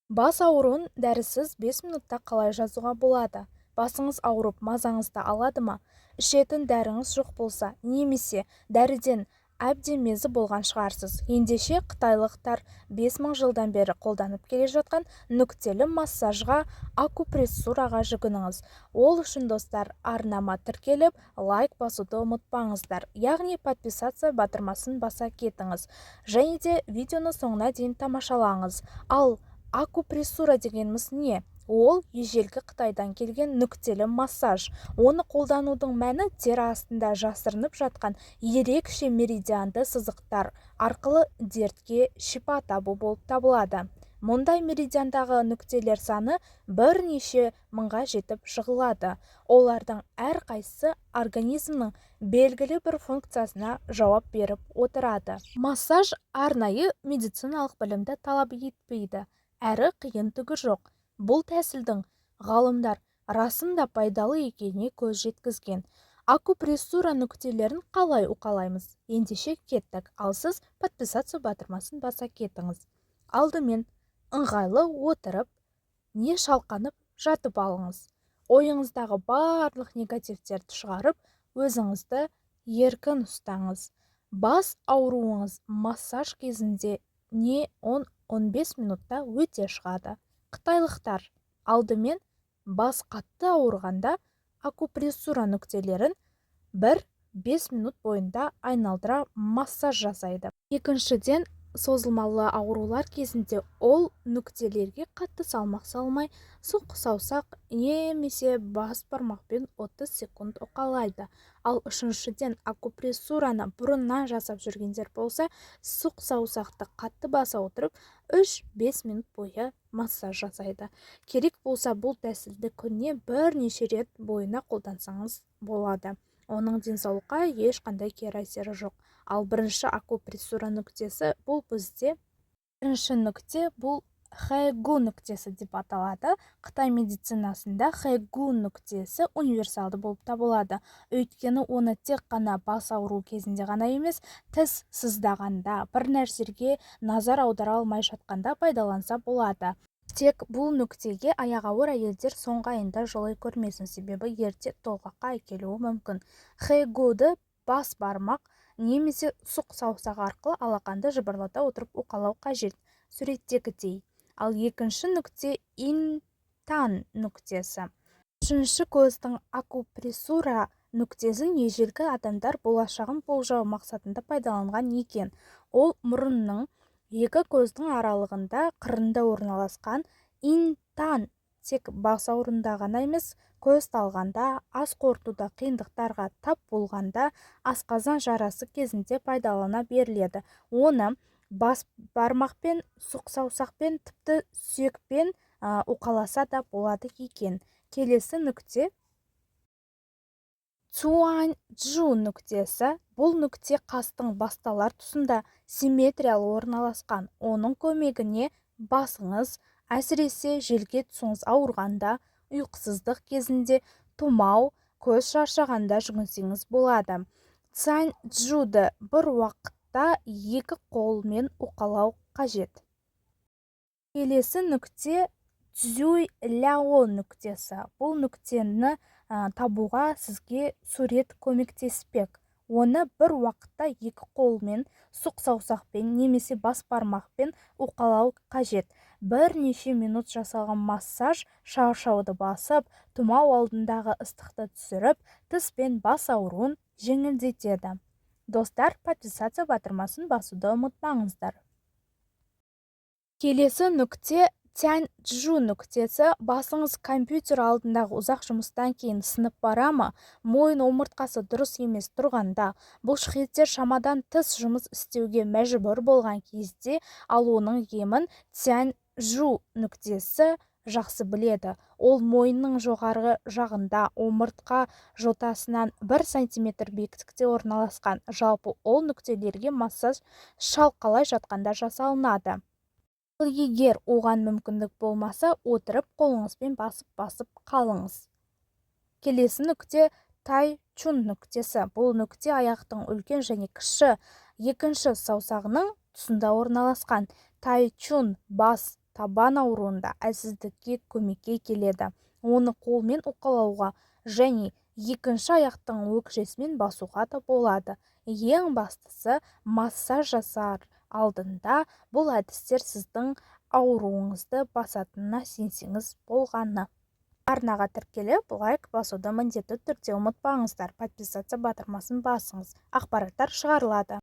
Бас ауруын дәрісіз 5 минутта қалай жазуға болады? Басыңыз ауырып, мазаңызды алады ма? Ішетін дәріңіз жоқ болса немесе дәріден әбден мезі болған шығарсыз. Ендеше қытайлықтар 5000 жылдан бері қолданып келе жатқан нүктелі массажға, акупрессураға жүгініңіз. Ол үшін, достар, арнама тіркеліп, лайк басуды ұмытпаңыздар, яғни подписаться батырмасын баса кетіңіз және де видеоны соңына дейін тамашалаңыз. Ал акупрессура дегеніміз не? Ол ежелгі Қытайдан келген нүктелі массаж. Оны қолданудың мәні тері астында жасырынып жатқан ерекше меридианды сызықтар арқылы дертке шипа табу болып табылады. Мұндай меридиандағы нүктелер саны бірнеше мыңға жетіп жығылады. Олардың әрқайсысы организмнің белгілі бір функциясына жауап беріп отырады. Массаж арнайы медициналық білімді талап етпейді әрі қиын түгі жоқ. Бұл тәсілдің ғалымдар расында пайдалы екеніне көз жеткізген. Акупрессура нүктелерін қалай уқалаймыз? Ендеше кеттік, ал сіз подписаться батырмасын баса кетіңіз. Алдымен ыңғайлы отырып, не шалқанып жатып алыңыз. Ойыңыздағы барлық негативтерді шығарып, өзіңізді еркін ұстаңыз. Бас ауруыңыз массаж кезінде не 10-15 минутта өте шығады. Қытайлықтар алдымен бас қатты ауырғанда акупрессура нүктелерін бір 5 минут бойында айналдыра массаж жасайды. Екіншіден, созылмалы аурулар кезінде ол нүктелерге қатты салмақ салмай, сұқ саусақ немесе бас бармақпен 30 секунд уқалайды. Ал үшіншіден, акупрессураны бұрыннан жасап жүргендер болса, сұқ саусақты қатты баса отырып, 3-5 минут бойы массаж жасайды. Керек болса, бұл тәсілді күніне бірнеше рет бойына қолдансаңыз болады. Оның денсаулыққа ешқандай кері әсері жоқ. Ал бірінші акупрессура нүктесі бұл бізде, бірінші нүкте бұл Хэгу нүктесі деп аталады. Қытай медицинасында Хэгу нүктесі универсалды болып табылады, өйткені оны тек қана бас ауруы кезінде ғана емес, тіс сыздағанда, бір нәрсеге назар аудара алмай жатқанда пайдаланса болады. Тек бұл нүктеге аяғы ауыр әйелдер соңғы айында жолай көрмесін, себебі ерте толғаққа әкелуі мүмкін. Хэгуды бас бармақ немесе сұқ саусақ арқылы алақанды жыбырлата отырып уқалау қажет, суреттегідей. Ал екінші нүкте Интан нүктесі. Үшінші көздің акупрессура нүктесін ежелгі адамдар болашағын болжау мақсатында пайдаланған екен. Ол мұрынның екі көздің аралығында, қырында орналасқан. Интан тек бас ауруында ғана емес, көз талғанда, ас қорытуда қиындықтарға тап болғанда, асқазан жарасы кезінде пайдалана беріледі. Оны бас бармақпен, сұқ саусақпен, тіпті сүйекпен уқаласа да болады екен. Келесі нүкте Цюаньчжу нүктесі. Бұл нүкте қастың басталар тұсында симметриялы орналасқан. Оның көмегіне басыңыз, әсіресе желке тұсыңыз ауырғанда, ұйқысыздық кезінде, тұмау, көз шаршағанда жүгінсеңіз болады. Цюаньчжуды бір уақытта екі қолмен уқалау қажет. Келесі нүкте Цзюйляо нүктесі. Бұл нүктені табуға сізге сурет көмектеспек. Оны бір уақытта екі қолмен, сұқ саусақпен немесе бас бармақпен уқалау қажет. Бірнеше минут жасалған массаж шаршауды басып, тұмау алдындағы ыстықты түсіріп, тіс пен бас ауруын жеңілдетеді. Достар, подписаться батырмасын басуды ұмытпаңыздар. Келесі нүкте Тяньчжу нүктесі. Басыңыз компьютер алдындағы ұзақ жұмыстан кейін сынып бара ма? Мойын омыртқасы дұрыс емес тұрғанда, бұлшықеттер шамадан тыс жұмыс істеуге мәжбүр болған кезде, ал оның емін Тяньчжу нүктесі жақсы біледі. Ол мойынның жоғарғы жағында, омыртқа жотасынан 1 сантиметр биіктікте орналасқан. Жалпы, ол нүктелерге массаж шалқалай жатқанда жасалынады. Ал егер оған мүмкіндік болмаса, отырып қолыңызбен басып-басып қалыңыз. Келесі нүкте Тайчун нүктесі. Бұл нүкте аяқтың үлкен және кіші екінші саусағының тұсында орналасқан. Тайчун бас Табан ауруында, әлсіздікке көмекке келеді. Оны қолмен уқалауға және екінші аяқтың өкшесімен басуға да болады. Ең бастысы, массаж жасар алдында бұл әдістер сіздің ауруыңызды басатынына сенсеңіз болғаны. Арнаға тіркеліп, лайк басуды міндетті түрде ұмытпаңыздар. Подписаться батырмасын басыңыз. Ақпараттар шығарылады.